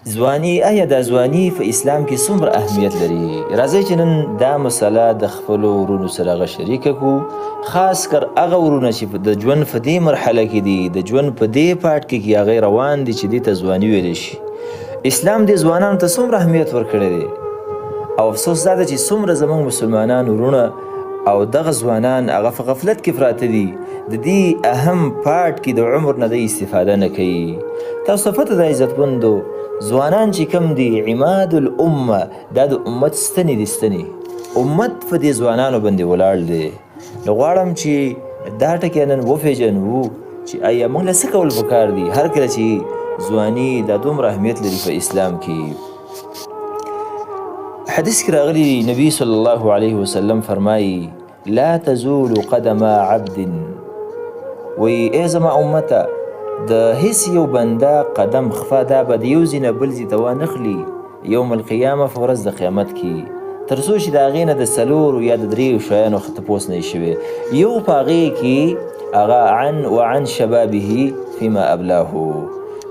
ځواني، ایا دا ځواني په اسلام کې څومره اهمیت لري؟ راځئ چې نن دا مسله د خپلو ورونو سره هغه شریکه کړو، خاص کر هغه ورونه چې د ژوند په دې مرحله کې دي، د ژوند په دې پاټ کې کې هغه روان دي چې دې ته ځواني ویلی شي. اسلام دې ځوانانو ته څومره اهمیت ورکړی دی، او افسوس دا ده چې څومره زموږ مسلمانان ورونه او دغه ځوانان هغه په غفلت کې پراته دي، د دې اهم پاټ کې د عمر نه دی استفاده نه کوي. تاسو ته پته ده عزتمندو، ځوانان چې کوم دي عماد الامه، دا د امت ستنې دي، ستنې امت په دې ځوانانو باندې ولاړ دی. نو غواړم چې دا ټکی نن وپېژنو چې آیا موږ له څه کول پکار دي هر کله چې ځواني دا دومره اهمیت لري په اسلام کې. حدیث کې راغلي نبی صلی الله علیه وسلم فرمایي لا تزول قدم عبد، وی ای زما امته، د هیڅ یو بنده قدم خفه دا به د یو ځای نه بل ځای ته وانخلي یوم القیامه په ورځ د قیامت کې، تر څو چې د هغې نه د څلورو یا د دریو شیانو تپوس نه شوی. یو په هغې کې هغه عن وعن شبابه فيما ابلاه،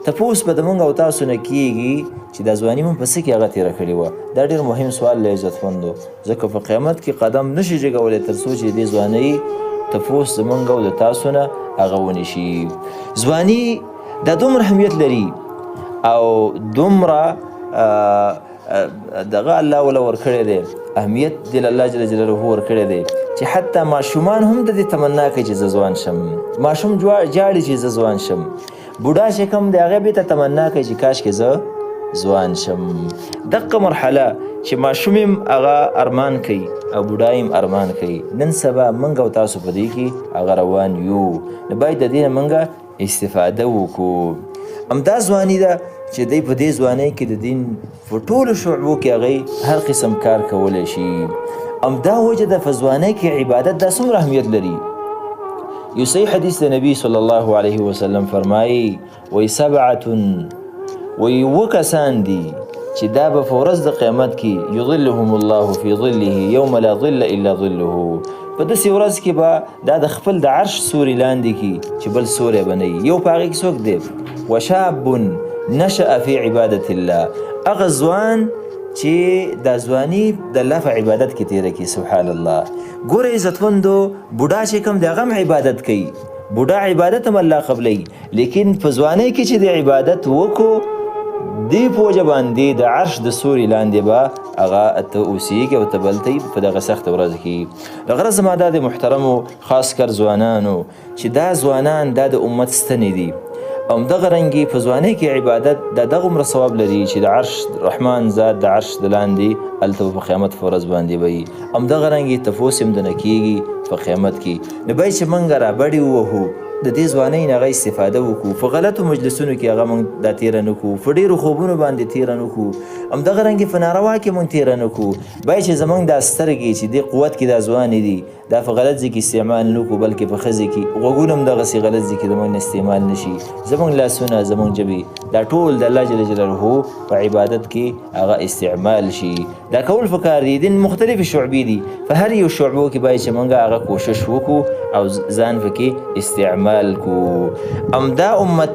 تپوس به د مونږ او تاسو نه کیږي چې دا ځواني مونږ په څه کې هغه تېره کړې وه. دا ډېر مهم سوال دی عزتمندو، ځکه په قیامت کې قدم نشي جګولی تر څو چې دې ځوانۍ تپوس زمونږ او د تاسو نه هغه ونه شي. ځواني دا دومره اهمیت لري او دومره دغه الله وله ورکړی دی، اهمیت دې الله جل جلاله ورکړی دی چې حتی ماشومان هم د دې تمنا کوي چې زه ځوان شم. ماشوم جاړي چې زه ځوان شم، بوډا چې کوم دی هغه بېرته تمنا کوي چې کاش کې زه ځوان شم. دقه مرحله چې ماشوم هم هغه ارمان کوي او بوډا هم ارمان کوي. نن سبا موږ او تاسو په دې کې هغه روان یو، نو باید د دې نه موږ استفاده وکړو. همدا ځواني ده چې دی په دې ځوانۍ کې د دین په ټولو شعبو کې هغوی هر قسم کار کولی شي. همدا وجه ده په ځوانۍ کې عبادت دا څومره اهمیت لري. یو صحیح حدیث د نبی صلی الله علیه وسلم فرمایي وی سبعة، وی اووه کسان دي چې دا به په ورځ د قیامت کې یظلهم الله فی ظله یوم لا ظل الا ظله، په داسې ورځ کې به دا د خپل د عرش سوري لاندې کی چې بل سوری به نه وي. یو په هغې کې څوک دی؟ وشاب نشأ فی عبادت الله، هغه ځوان چې دا ځواني د الله په عبادت کې تېره کړي. سبحان الله. ګوره عزتمندو، بوډا چې کوم دی هغه هم عبادت کوي، بوډا عبادت هم الله قبلوي، لیکن په ځوانۍ کې چې د عبادت وکړو دې په وجه باندې د عرش د سوري لاندې به هغه ته اوسېږي او ته بل ته په دغه سخته ورځ کې. غرض زما دا دی محترمو خاص کر ځوانانو چې دا ځوانان دا د امت ستنې دي، او همدغه رنګې په ځوانۍ کې عبادت دا دغومره ثواب لري چې د عرش رحمان ذات د عرش د لاندې هلته په قیامت په ورځ باندې به وي. همدغه رنګې تپوس هم دنه کېږي په قیامت کې. نو باید چې موږ رابډې ووهو، د دې ځوانۍ نه هغه استفاده وکړو، په غلطو مجلسونو کې هغه موږ دا تېره نه کړو، په ډېرو خوبونو باندې تېره نه کړو، همدغه رنګې په ناروا کې موږ تېره نه کړو. باید چې زموږ دا سترګې چې دې قوت کې دا ځوانې دي دا په غلط ځای کې استعمال نه کړو، بلکې په ښه ځای کې. غوږونه هم دغسې غلط ځای کې زموږ نه استعمال نه شي، زموږ لاسونه، زموږ ژبې، دا ټول د الله جل جلاله په عبادت کې هغه استعمال شي. دا کول پکار دي. دین مختلفې شعبې دي، په هر یو شعبو کې باید چې موږ هغه کوشش وکړو او ځان پکې استعمال کړو. همدا امت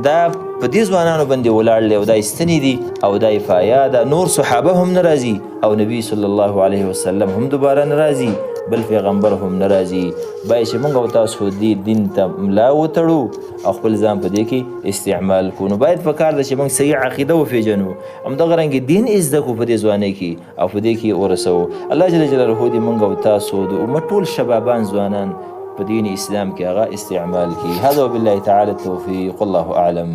دا په دې ځوانانو باندې ولاړ دی او دا یې ستنې دي او دا یې فایا ده. نور صحابه هم نه راځي او نبی صلی الله علیه وسلم هم دوباره نه راځي، بل پیغمبر هم نه راځي. باید چې موږ او تاسو دې دین ته ملا وتړو او خپل ځان په دې کې استعمال کړو. نو باید په کار ده چې موږ صحیح عقیده وپېژنو، همدغه رنګې دین یې زده کړو په دې ځوانۍ کې او په دې کې ورسوو. الله جل جلاله دې موږ او تاسو د امت ټول شبابان ځوانان په دین اسلام کې هغه استعمال کړي. هذا وبالله تعالی التوفیق، والله اعلم.